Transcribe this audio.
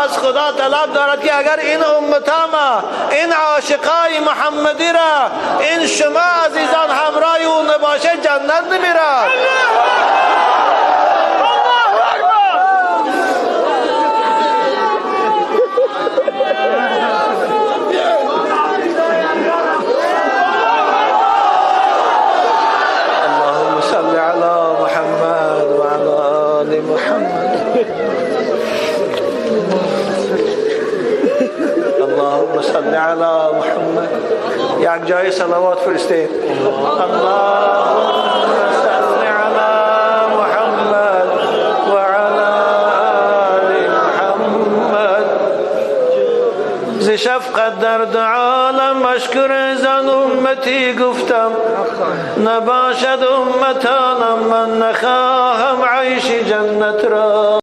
از خدا طلب دارد که اگر این امتام، این عاشقای محمدی را، این شما عزیزان همراه او نباشه جنت نمیرد. اللهم صل علی محمد و علی آل محمد. اللهم صل علی محمد. یک جای صلوات فرستیم. اللهم صل علی محمد و علی آل محمد. ز شفقت در عالم مشکور زن امتی گفتم، نباشد امتانم من نخواهم عیش جنت را.